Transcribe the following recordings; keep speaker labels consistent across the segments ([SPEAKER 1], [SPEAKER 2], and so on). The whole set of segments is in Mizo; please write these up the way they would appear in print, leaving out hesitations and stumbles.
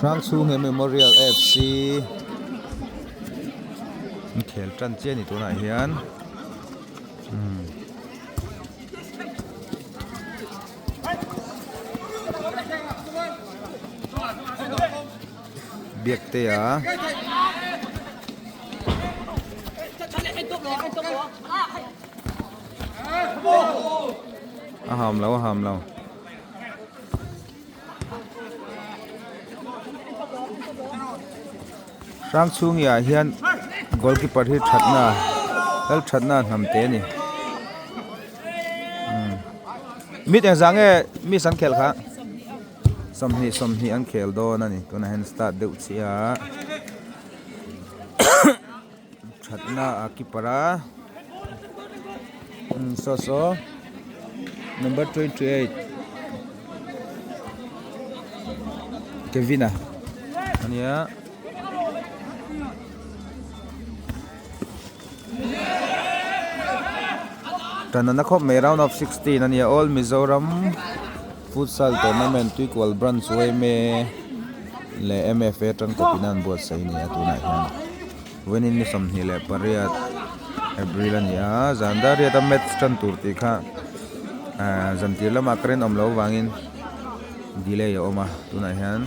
[SPEAKER 1] Hrangchhunge Memorial FC an khel tan chiah a ni tunah hian umm. Biaktea a ham lo a ham lo. Hrangchhungi ah hian goalkeeper hi thatna lal thatna hnam te a ni mit engzah nge miss an khelh kha sawmhnih sawmhnih an khel dawn a ni tunah hian start deuh chiah a thatna a keeper a saw saw number 28 Kevin-a a nia. Tan a na khawp mai round of 16 a nia all Mizoram futsal tournament Tuikual branch yma leh M_F_A tangkawpin an buatsaih a ni a tunah hian. Vawiin ni 28 April a ni a, zan dar riat a match tan tur tih kha ahh zan tir lamah current awm loh avangin delay a awm a, tunah hian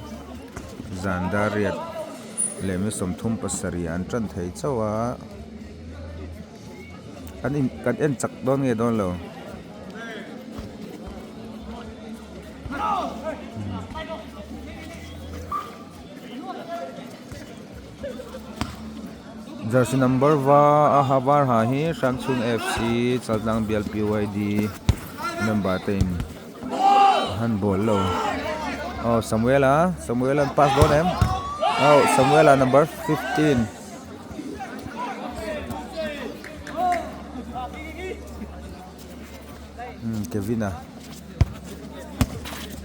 [SPEAKER 1] zan dar riat leh mi 37 an tan thei chauh a, kan in kan en chak dawn nge dawn lo. Jersey number va a ha var ha hi Hrangchhung FC Chaltlang bial PYD member te in han bawl lo aw Samuel a Samuel an pass dawn em aw Samuel a number 15 Kevin a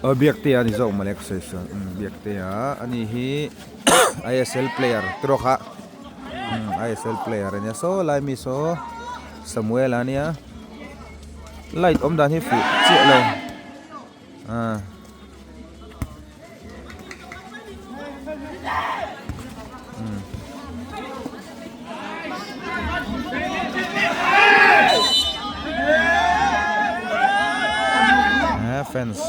[SPEAKER 1] aw Biaktea a ni zawk mawle ka sawi sawn Biaktea ani hi ISL player trawk a ISL player ania saw lai mi saw Samuel a nia light awm dan hi fuh chiah lo ah. Fans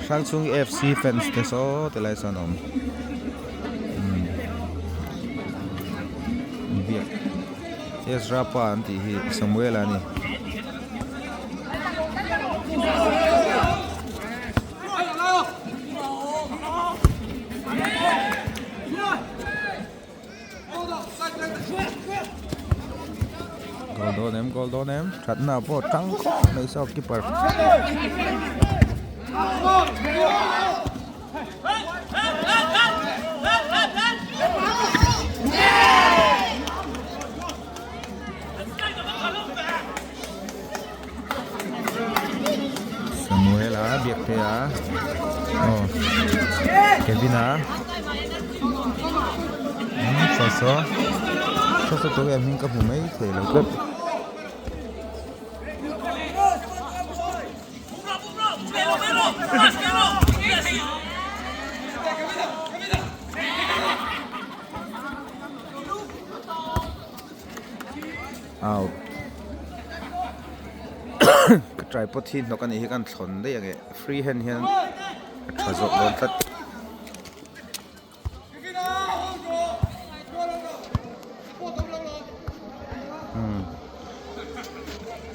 [SPEAKER 1] Hrangchhung FC fans te saw ti lai sawn a awm biak Ezra pa an tih hi Samuel a ni. Goal dawn em goal dawn em thatna pawh tang khawp mai saw keeper. Samuel a Biaktea aw Kevin a umm saw saw saw saw tur em hming ka hmu mai thei lo tlat. Out ka tripod hi hnawk anih hi ka han thlawn daih ang eh free hand hian a tha zawk dawn tlat.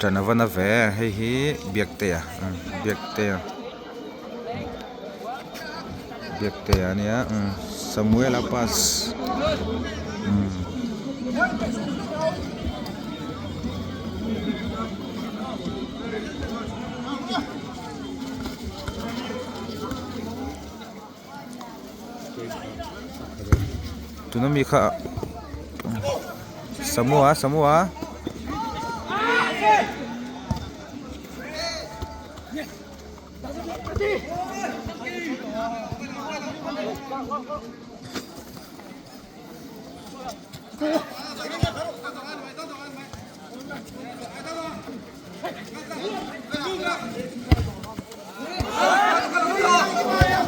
[SPEAKER 1] Ṭan a va na ve hei hi Biaktea Biaktea Biaktea a nia Samuela pass Tuna mi kha Samoa Samoa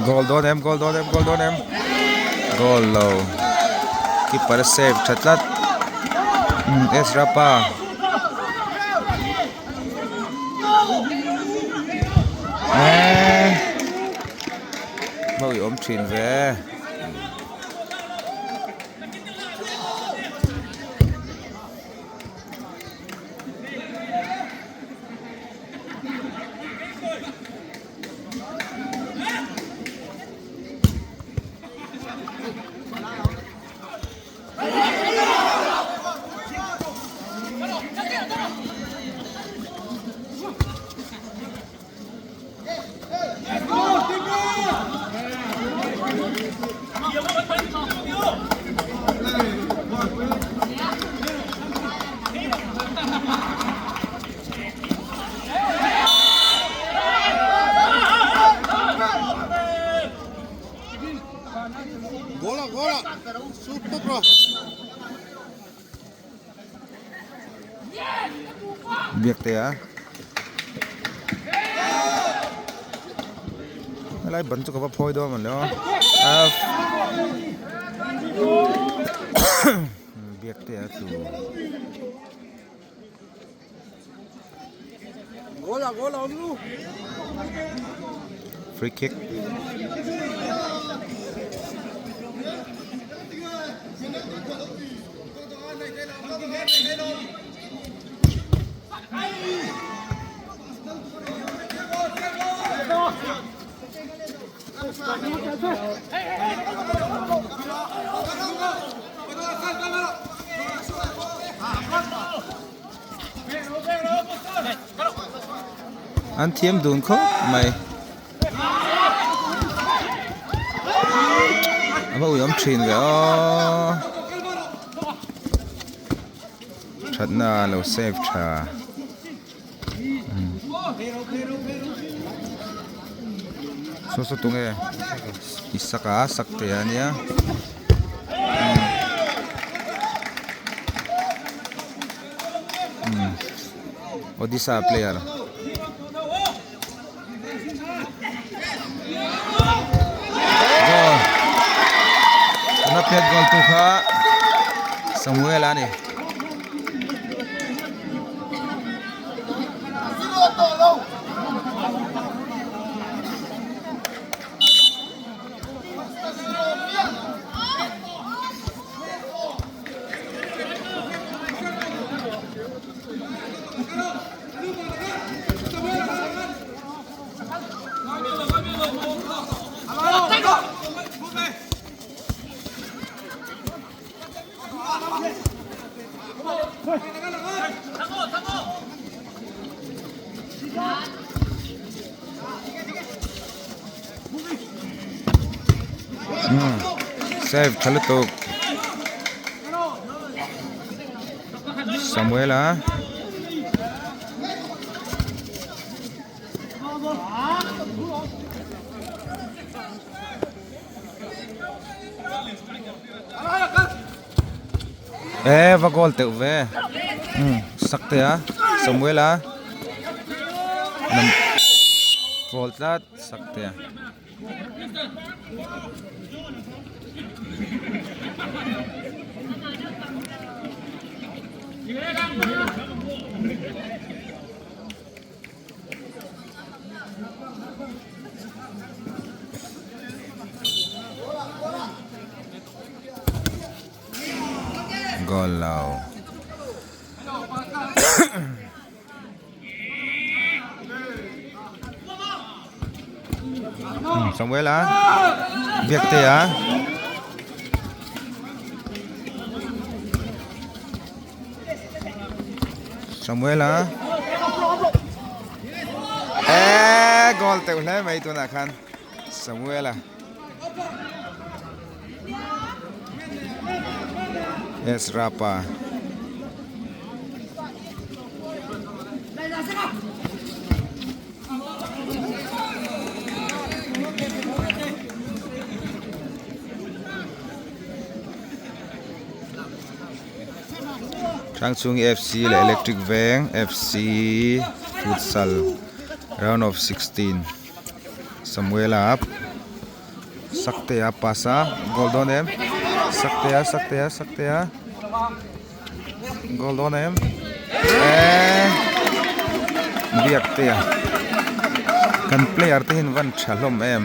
[SPEAKER 1] Goal dawn em goal dawn em goal dawn em goal lo keeper save tha tlat Ezra pa eee hmawih awm thin ve. Biak te a helai ban chu ka va phawi dawn mawnle aw biak te a tlu. Free kick. An thiam dun khawp mai. A va uiawm thin ve aw. Thatna lo save tha. Saw saw tunge i sak a sak teh a nia. Odisha player. Goal. Tuna pet goal tu kha Samuel a ni. Save tha lutuk Samuela e va goal teuh ve umm sak te a Samuela ball tlat sak te a. Goal lo. Samuel a biak te a Samuel a e goal teuh hle mai tunah khan Samuel a Ezra pa. Hrangchhungi FC leh Electric Veng FC Futsal round of 16 Samuela. Saktea pass a goal dawn em Saktea Saktea Saktea goal dawn em eee Biaktea kan player te hian van tha hlawm em.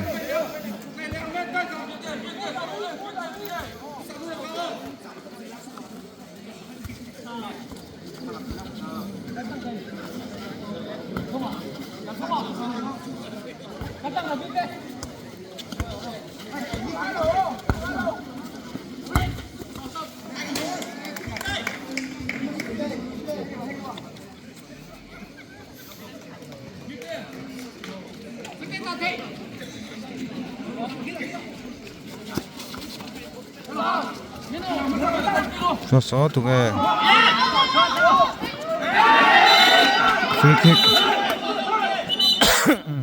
[SPEAKER 1] Saw saw tunge free kick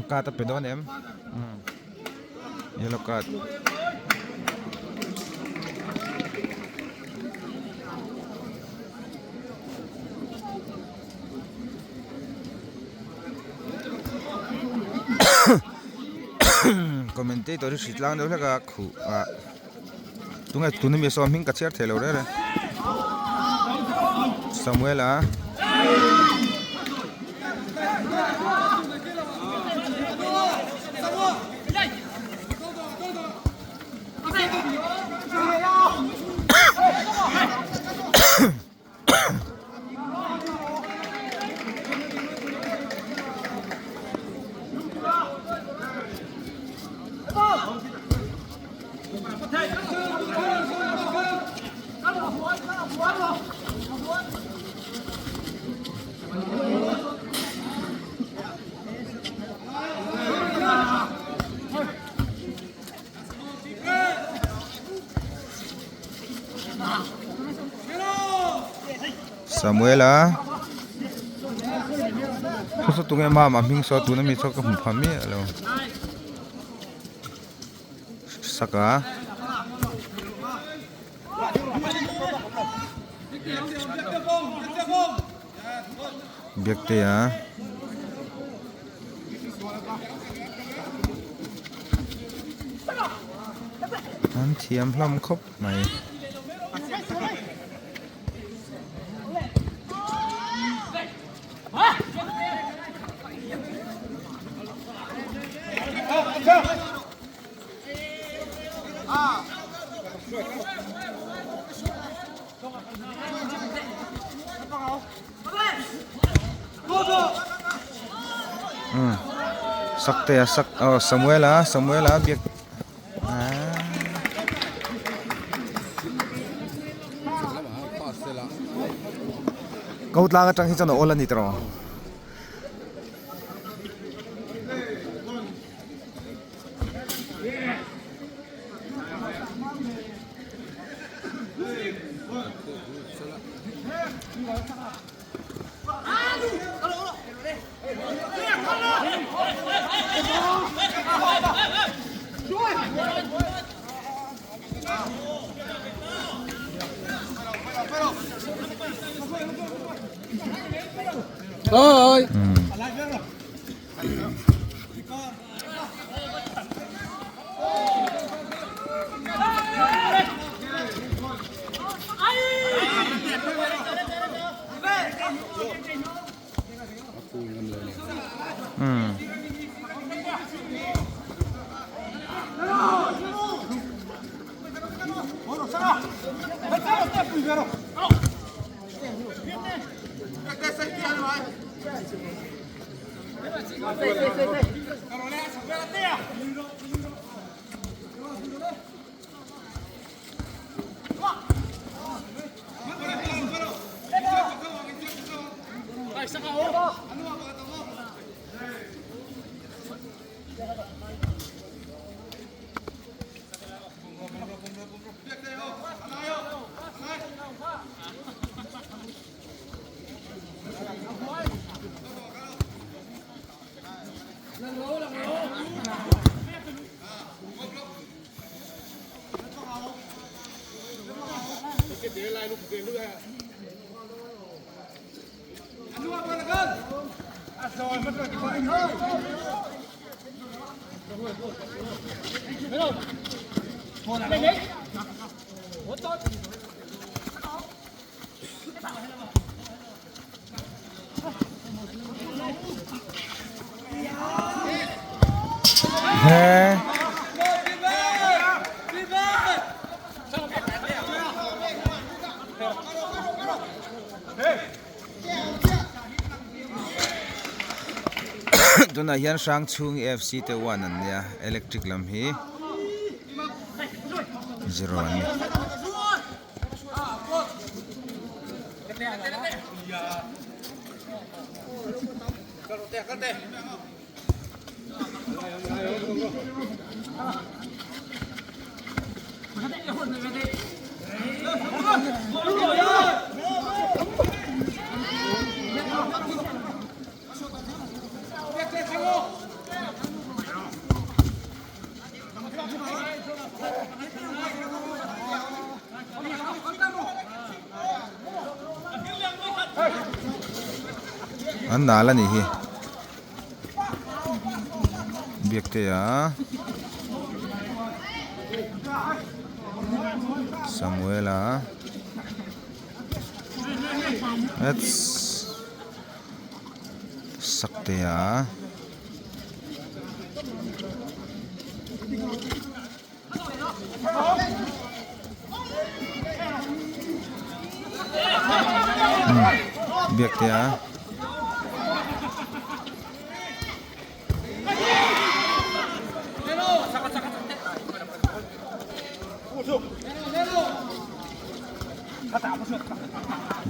[SPEAKER 1] card a pe dawn em yellow card. Commentator hi hritlang deuh hlek a khuh ah tunge tuna mi saw hming ka chhiar thei lo reng reng Samuel a. Samuela saw saw tunge mama hming saw tuna mi saw ka hmu pha miah lo saka. Biaktea. An thiam hlawm khawp mai. Saktea sak aw Samuela Samuela biak aaa. Ko tlang atang hi chuan a awl a ni tawh. He. Tunah hian Hrangchhungi FC te one an nia electric lam hi zero an ni. An nal a nih hi. Biaktea Samuela ets Saktea. Biak te a.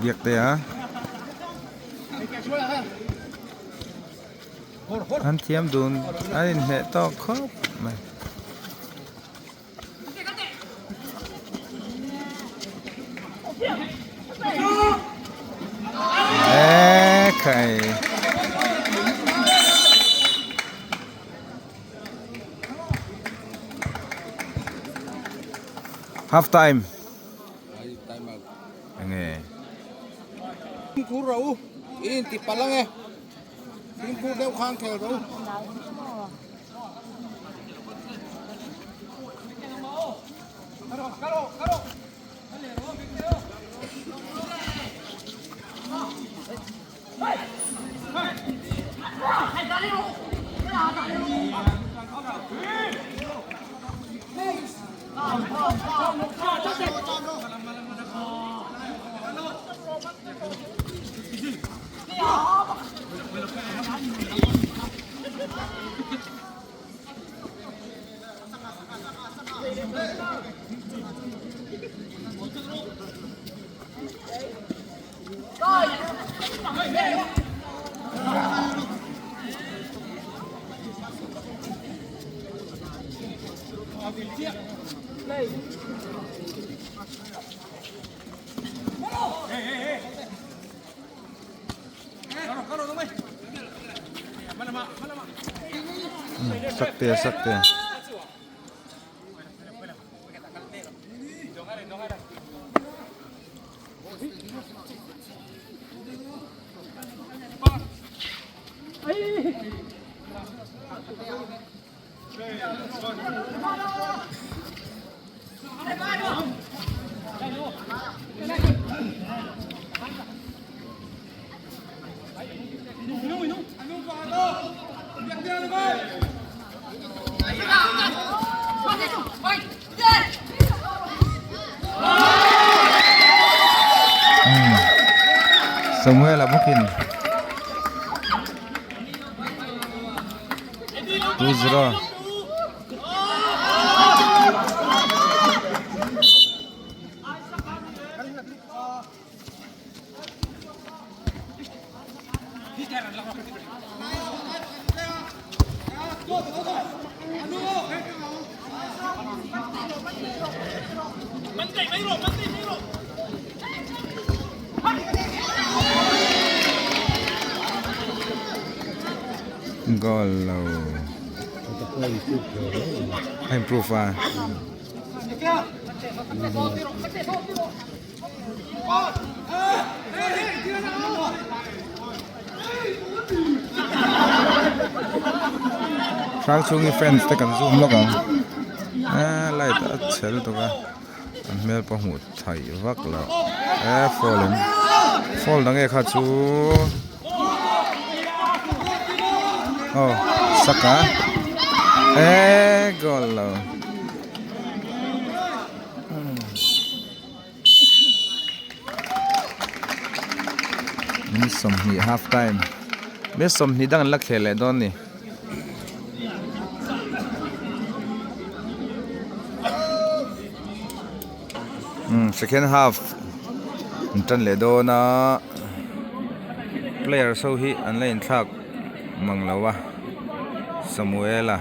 [SPEAKER 1] Biak te a. An thiam dun an inhneh tawk khawp mai. Ekhai. Half time. Enge.
[SPEAKER 2] Fimkhur deuh khan khel rawh u.
[SPEAKER 1] Sakte sakte. Samuel a bawkin 2-0. Goal lo. A improve a. Hrang chhungi fans te kan zoom lawk ang. Aa live. Offside a chhe lutuk a an hmel pawh hmuh theih vak loh e foul em foul dang nge kha chu aw saka e goal lo. Minute 20 half time minute 20 dang an la khel leh dawn ni. Umm second half an tan leh dawn a players ho hi an la inthlak mang lo a Samuela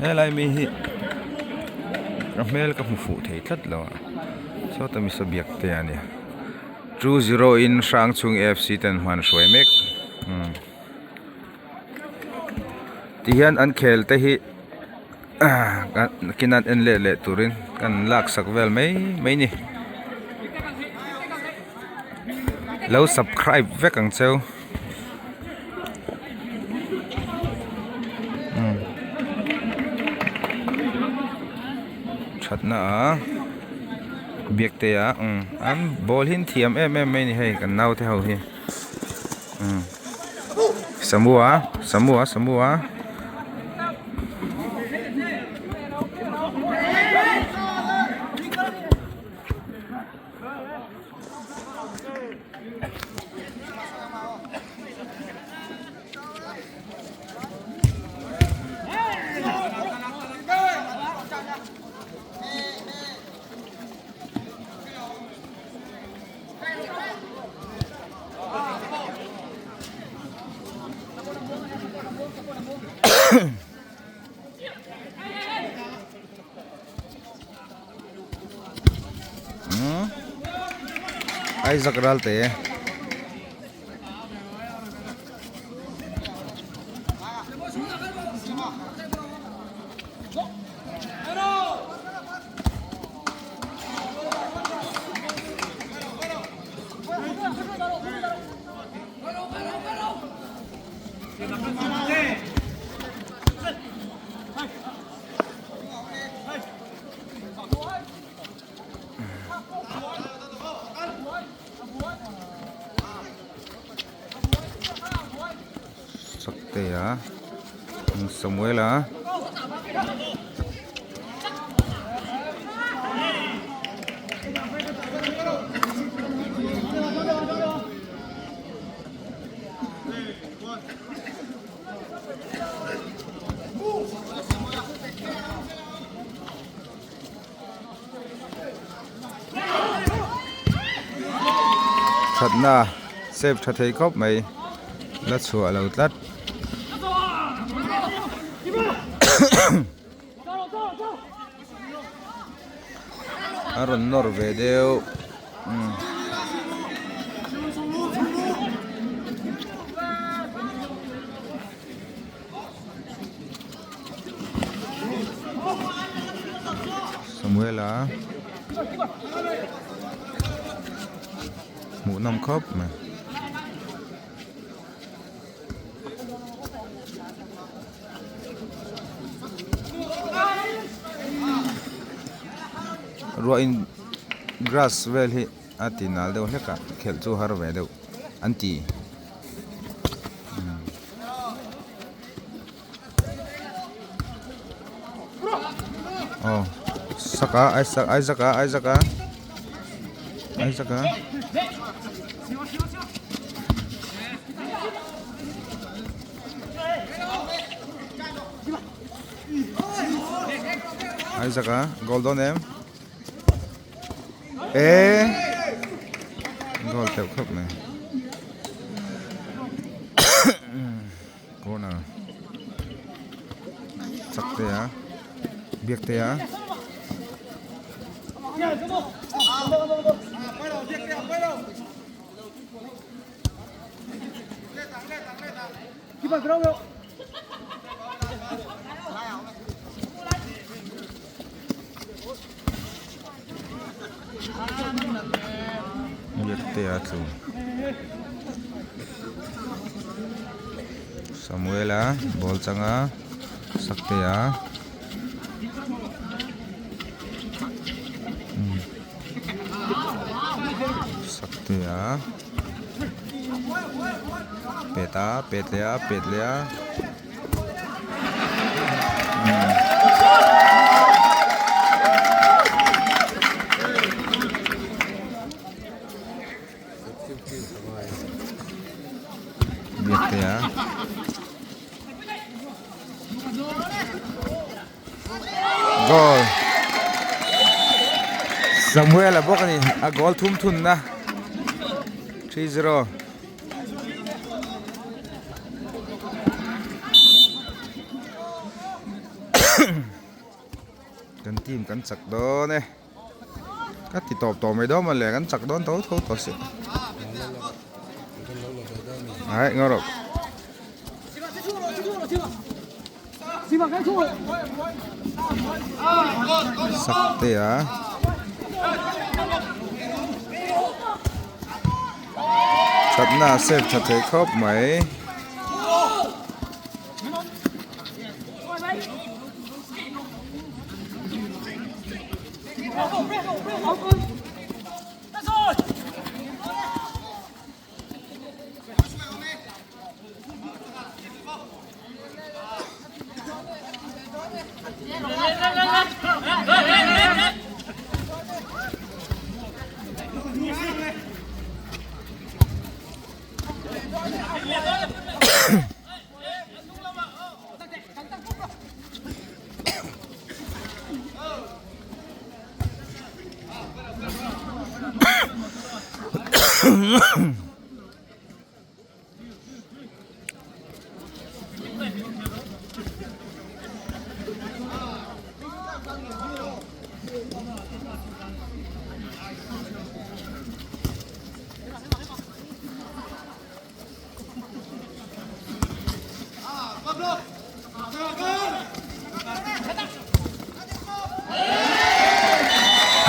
[SPEAKER 1] helai mi hi a hmel ka hmu fuh thei tlat lo a sawta misa biak te a nia 2-0 in Hrangchhung FC ten hman hruai mek umm. Tihian an khel te hi nakin an en let leh turin kan laksak vel mai mai ni. Lo subscribe vek ang cheu. Thatna a biak te a an ball hi an thiam em em mai ni hei kan naute ho hi. Samua Samua Samua Isaac Ralte. Saktea Samuela. Thatna save tha thei khawp mai la chhuah lo tlat. A rawn nawr ve deuh umm. Samuela hmuh nawm khawp mai. Ruah in grass vel hi a ti nal deuh hlek a khelh chu har ve deuh an ti. Aw saka Isaac Isaac a Isaac a Isaac a. Isaac a goal dawn em e goal teuh khawp mai corner chak te a biak te a. Biakte a tlu Samuela ball changa Saktea. Saktea pet a pet leh a pet leh a Biaktea. Goal Samuel a bawk a ni a goal thum thunna 3-0 Kan team kan chak dawn e ka ti tawp tawh mai dawn maw le kan chak dawn tho tho tawh si ai ngaw rawh. Saktea thatna a save tha thei khawp mai.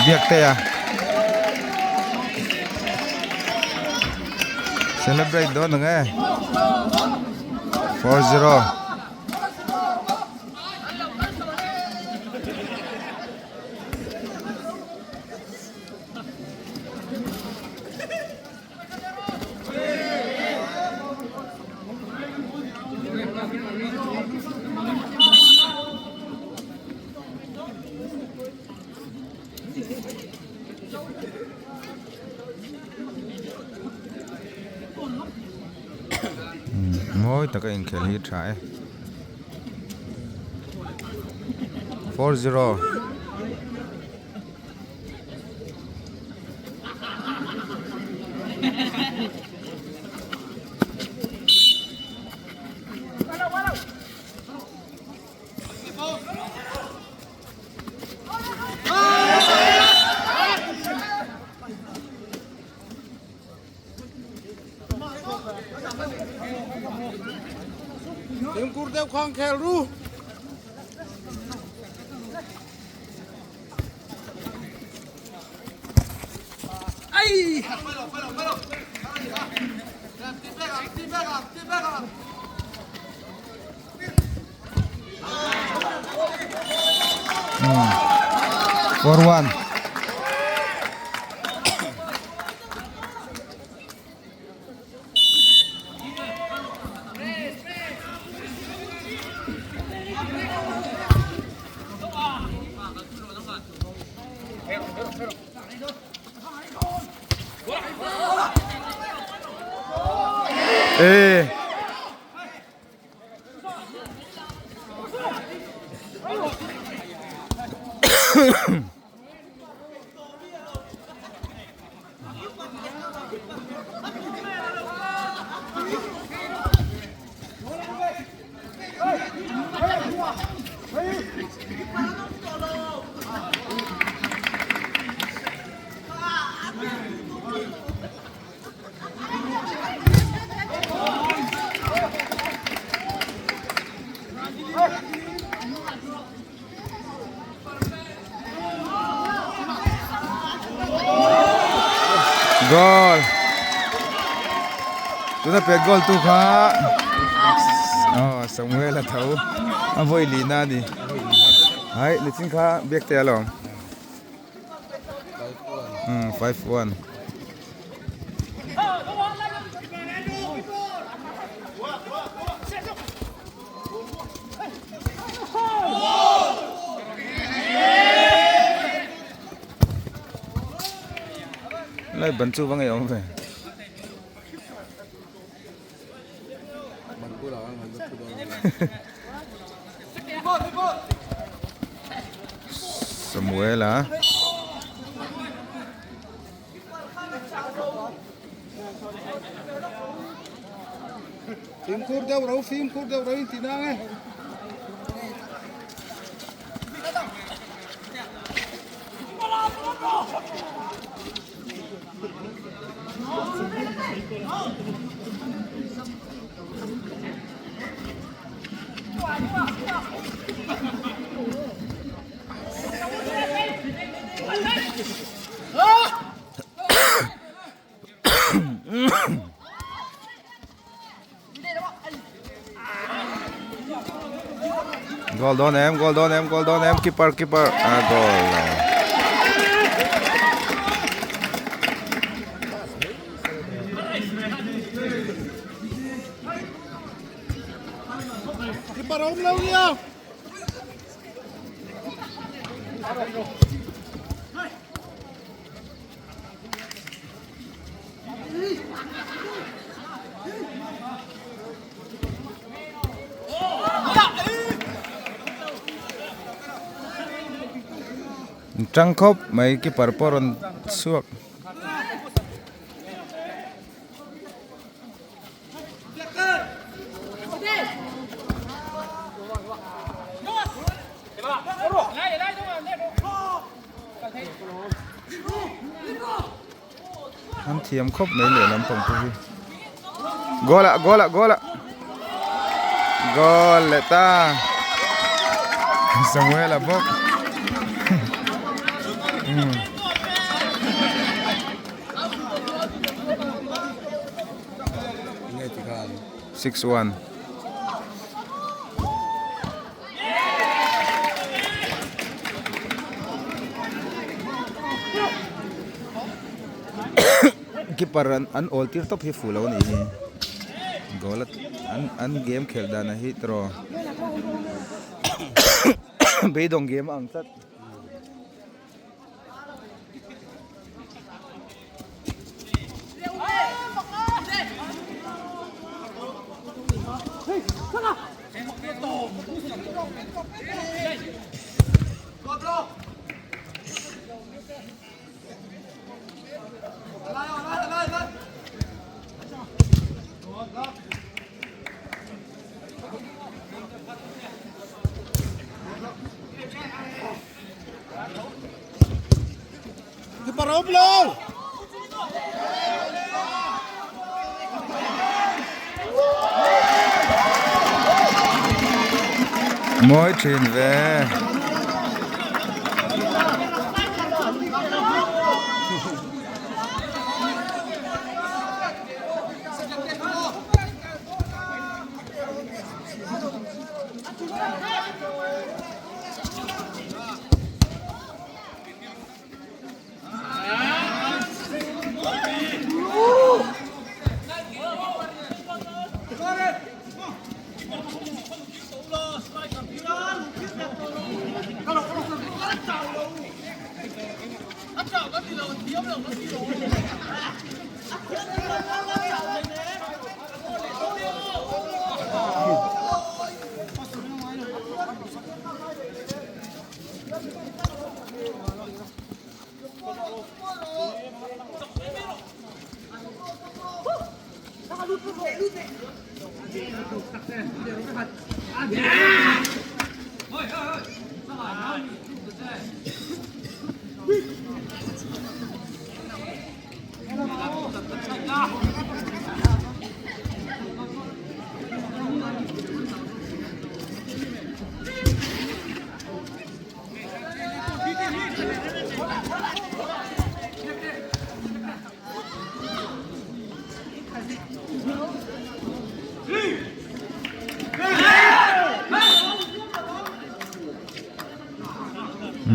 [SPEAKER 1] Biaktea celebrate dawn ang e 4-0. Mawi taka inkhel hi tha e 4-0.
[SPEAKER 2] Fimkhur deuh khang khel ru.
[SPEAKER 1] 4-1. Ê. Goal. Tuna pet goal tu kha oh Samuel a tho a vawi lihna a ni. Hai nichin kha biak te alawm. Umm 5-1. Lai ban chu va ngei awm ve. Samuela.
[SPEAKER 2] Fimkhur deuh ro, fimkhur deuh ro in ti nang e.
[SPEAKER 1] Goal dawn em, goal dawn em, goal dawn em, keeper, keeper, a goal.
[SPEAKER 2] Keeper awm lo nia.
[SPEAKER 1] Tang khawp mai keeper pawh rawn chhuak. An thiam khawp mai leh lampang pawh hi goal ah goal ah goal ah goal leh ta Samuel a bawk 6-1. Keeper an an awl tir tawp hi fuh lo a nih hi goal a an an game khelh dan a hi tawh beidawng game a ang tlat.
[SPEAKER 2] Keeper awm lo.
[SPEAKER 1] Mawi thin ve.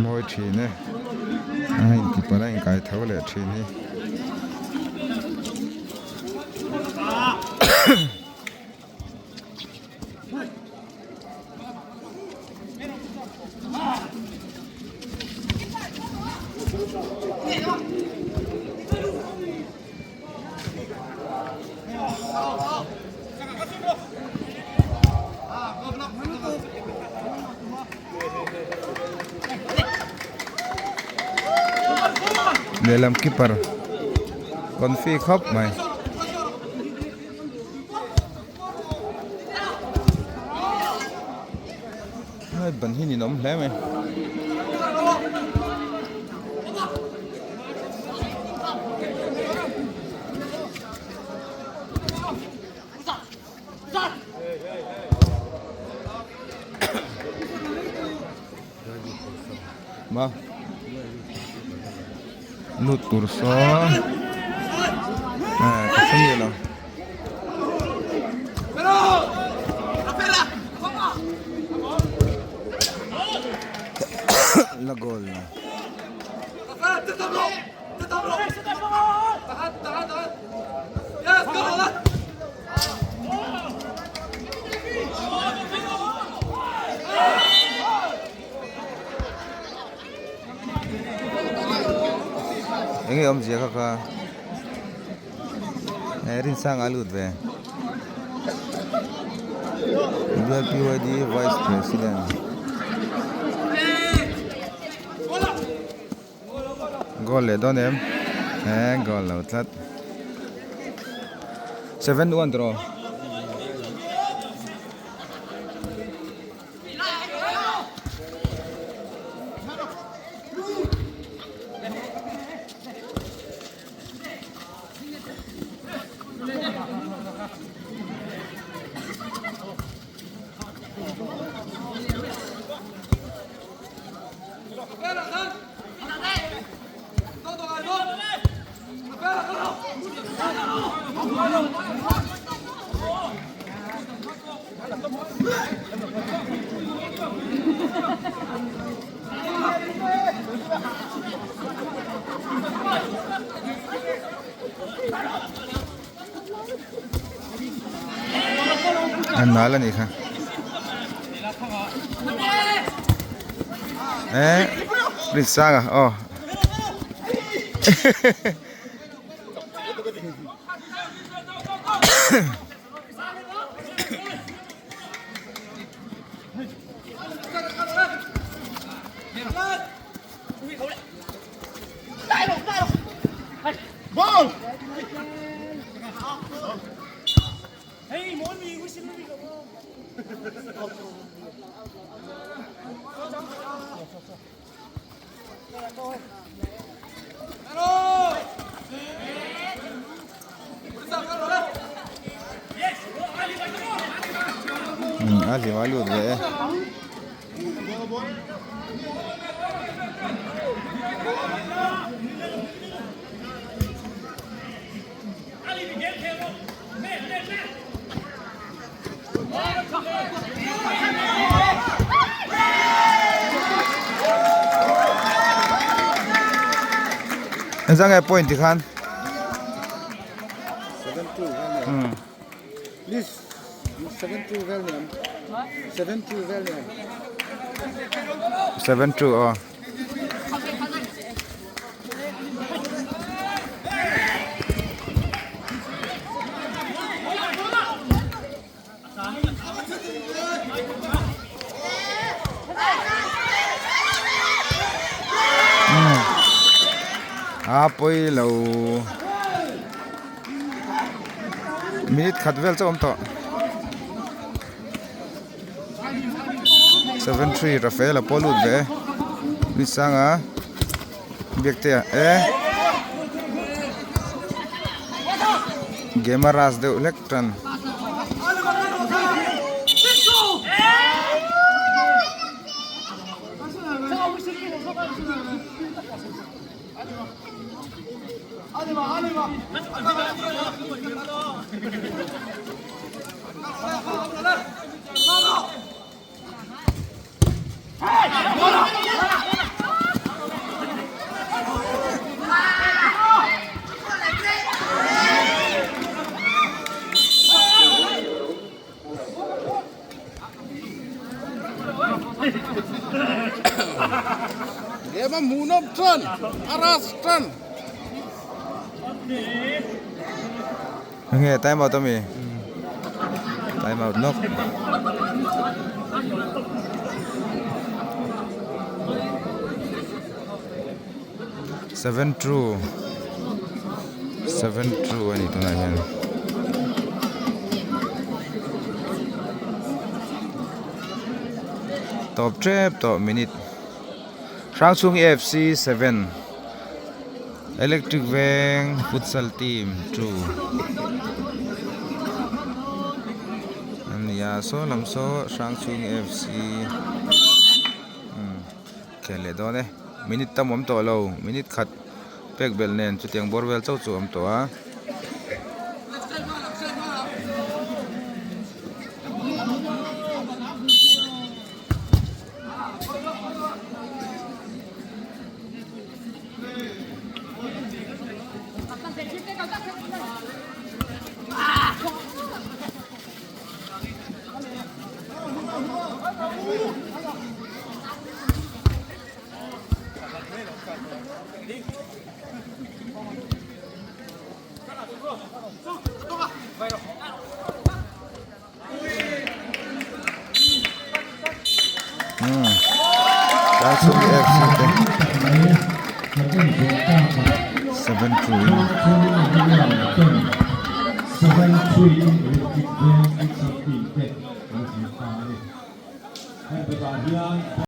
[SPEAKER 1] Mawi thin e. Keeper a inkai tho leh thin hi. Lehlam keeper confi khawp mai. Hei ban hi ninawm hle mai. Ma lut tur saw ka hre miah lo. La goal lo. Enge awmzia kha kha eh Rinsanga a lut ve BLPYD vice president goal leh dawn em eh goal lo tlat 7-1 draw. An nal a nih kha eh Rinsanga aw A hlim a lut ve e. Engzah nge point tikhan? 7-2 aw. A pawi lo minute khat vel chauh a awm tawh 7-3 Rafael a pawl lut ve e ni sanga Biaktea e game a rush deuh hlek tan.
[SPEAKER 2] Hmuhnawm tan a rush tan.
[SPEAKER 1] Nge time out ami? Time out nawk. 7-2 7-2 ani tunah hian. Tawp tep tawh minute Hrangchhung AFC 7 Electric Veng Futsal Team 2 an ni a saw lam saw Hrangchhung AFC Khel leh dawn e minute tam awm tawh lo minute khat pek belh nen chutiang bawr vel chauh chu a awm tawh a.